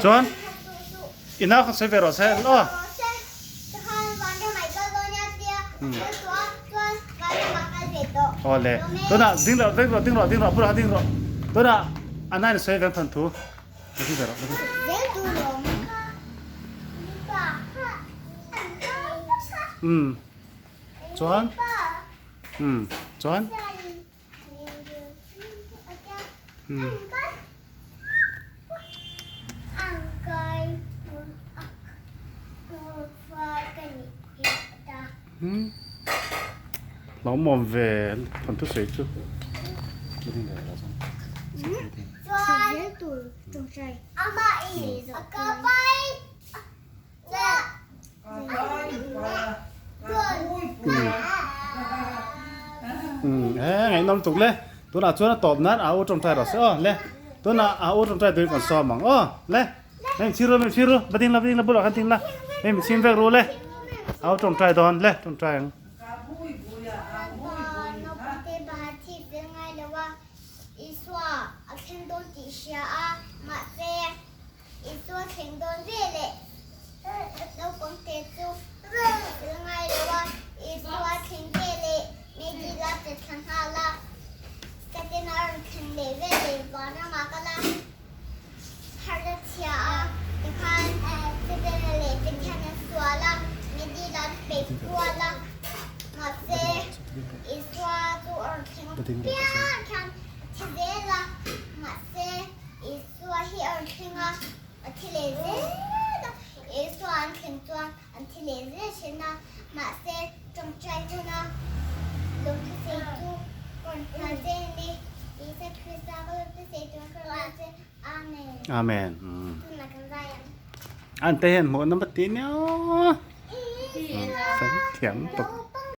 Chuan i nau kha sawi ve rawh se aw. Aw le tunah ding rawh ding rawh ding rawh ding rawh bulah ding rawh tunah a nine sawi ve ang thawnthu ding ve rawh. Um chuan um chuan. Lawmawm ve thawnthu sawi chu. He ngaihnawm tuk le tunah chuan a tawp nan a u tawngtai rawh se aw le tunah a u tawngtai turin kan sawm ang aw le hei chhir ru chhir ru va ding la va ding la bulah khan ding la hei mi chhim vek ru le a u tawngtai dawn le tawngtai ang. Isua thleng dawn ve leh naupang te chu thil ngai lo a, Isua thleng ve leh Meidila che thla nghal a, Satan a rawn thlen leh ve leh vanramah kal a, harh a chhia a, tikhan Satan-a leh Pathian an sual a, Meidila an peih kual a, mahse Isua chu a rawn thleng piang khian a thi zel a, mahse Isua hi a rawn thleng a, a thi leh zel a. Isua an thleng chuan an thi leh zel thin a, mahse tawngtai huna lungthusei chu rawn hna che a ni. Isua Krista ka lungthusei tur ka rawn che. Amen. Amen. Tunah kan zai ang. An te hian hmuh na ma ti nia. Thiam tuk.